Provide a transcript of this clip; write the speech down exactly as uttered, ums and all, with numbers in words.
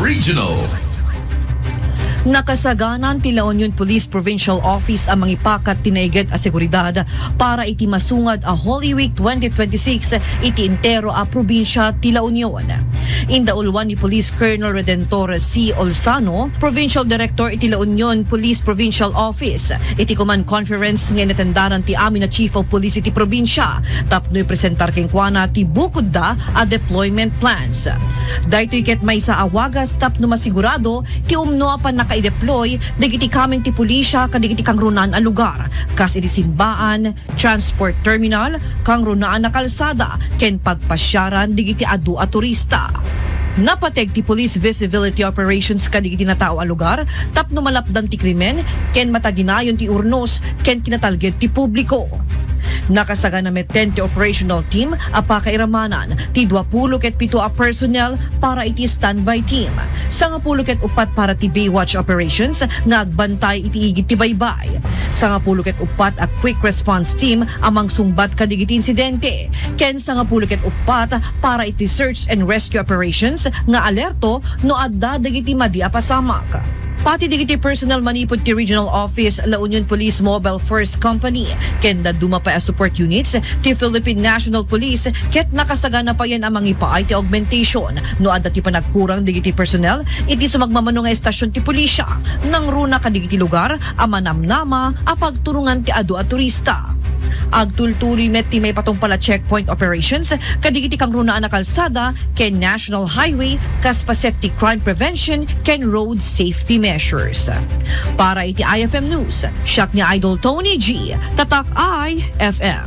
Regional. Nakasaganan ti La Union Police Provincial Office a mangipakat ti naiget a seguridad para iti masungad a Holy Week twenty twenty-six iti entero a probinsya ti La Union. Indauluan ni Police Colonel Redentor C. Olzano, Provincial Director iti La Union Police Provincial Office, iti command conference nga inatendaran ti amin a Chief of Police iti probinsya tapno ipresentar kenkuana ti bukodda a deployment plans. Daytoy ket maysa a wagas tapno masigurado ti umno a pannakaideploy dagiti kameng ti pulisya kadagiti kangrunaan a lugar, kas iti simbaan, transport terminal, kangrunaan a kalsada, ken pagpasiaran dagiti adu a turista. Napateg ti police visibility operations kadagiti natao a lugar tapno malapdan ti krimen ken mataginayon ti urnos ken kinatalged ti publiko. Nakasagana metten ti operational team a pakairamanan ti duapulo ket pito a personnel para iti standby team, sangapulo ket uppat para ti Baywatch operations nga agbantay iti igid ti baybay, sangapulo ket uppat a quick response team a mangsungbat kadagiti insidente, ken sangapulo ket uppat para iti search and rescue operations nga alerto no adda dagiti madi a pasamak. Pati dagiti personnel manipud ti Regional Office La Union Police Mobile Force Company ken dadduma pay a support units ti Philippine National Police ket nakasagana payen a mangipaay ti augmentation no adda ti panagkurang dagiti personnel iti sumagmamano nga estasyon ti pulisya, nangruna kadagiti lugar a manamnama a pagturongan ti adu a turista. Agtultuloy met ti maipatungpal a checkpoint operations kadagiti kangrunaan a kalsada ken National Highway kas paset ti crime prevention ken road safety measures. Para iti I F M News, siak ni Idol Tony G, Tatak I F M.